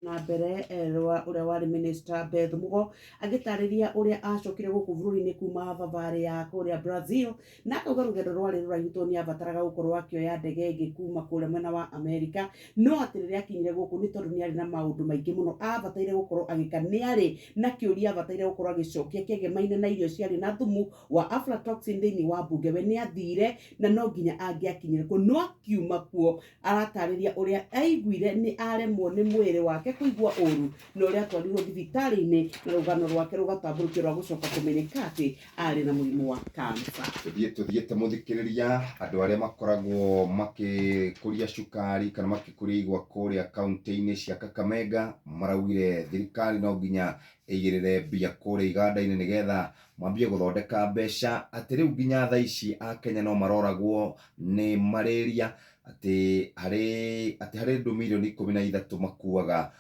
Na mbere rwa ũrĩa warĩ minister Beth Mugo agĩtarĩria ũrĩa acokire gũkũ bũrũri-inĩ kuma thabarĩ ya kũrĩa Brazil, na akauga rũgendo rwarĩ rũraihu tondũ nĩ abataraga gũkorwo akĩoya ndege ĩngĩ kuma kũrĩa mwena wa Amerika, no atĩ rĩrĩa akinyire gũkũ nĩ tondũ nĩ arĩ na maũndũ maingĩ mũno abataire gũkorwo agĩka, nĩ arĩ na kĩũria abataire gũkorwo agĩcokia kĩegemaine na irio ciarĩ na thumu wa aflatoxin thĩinĩ wa mbunge. We nĩ athire na no nginya angĩakinyire kuo, no akiuma kuo aratarĩria ũrĩa aiguire nĩ aremwo nĩ mwĩrĩ wake kũigua ũru na ũrĩa atwarirwo thibitarĩ-inĩ na rũgano rwake rũgatambũrũkio rwa gũcoka kũmenyeka atĩ arĩ na mũrimũ wa kansa. Tũthiĩ tũthiĩte mũthikĩrĩria, andũ arĩa makoragwo makĩkũria cukari kana makĩkũria igwa kũrĩa kaunti-inĩ cia Kakamega maraugire thirikari no nginya ĩigĩrĩre mbia kũrĩa iganda-inĩ nĩgetha mambie gũthondeka mbeca, atĩ rĩu nginya thaa ici Akenya no maroragwo nĩ malaria, atĩ harĩ atĩ harĩ andũ mirioni 13 makuaga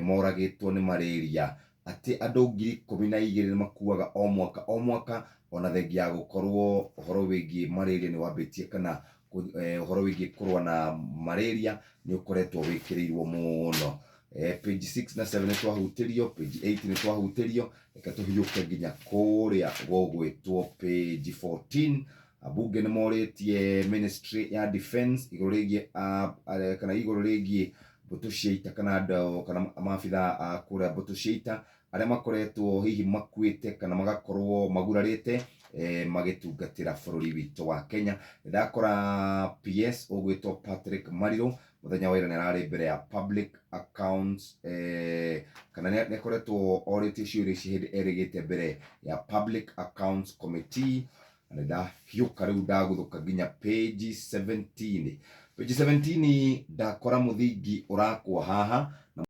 moragĩtwo nĩ malaria, atĩ andũ 12,000 nĩ makuaga o mwaka o mwaka, ona thengia ya gũkorwo ũhoro wĩgiĩ malaria nĩ wambĩtie kana ũhoro wĩgiĩ kũrũa na malaria nĩ ũkoretwo wĩkĩrĩirwo mũno. Page 6 na 7 nĩ twahutĩrio, page 8 nĩ twahutĩrio, reke tũhiũke nginya kũrĩa gũgwĩtwo page 14. Ambunge nĩ morĩtie ministry ya defense igũrũ rĩgiĩ kana igũrũ rĩgiĩ mbũtũ cia ita kana andũ kana maabitha a kũrĩa mbũtũ cia ita arĩa makoretwo hihi makuĩte kana magakorwo magurarĩte magĩtungatĩra bũrũri witũ wa Kenya. Ndakora PS ũgwĩtwo Patrick Mariru mũthenya wa ira nĩ ararĩ mbere ya Public Accounts kana nĩ akoretwo orĩtio ciũria ici hĩndĩ erĩgĩte mbere ya Public Accounts Committee. Na nĩ ndahiũka rĩu ndaguthũka nginya page 17. Page 17 ndakora mũthingi ũrakwo haha.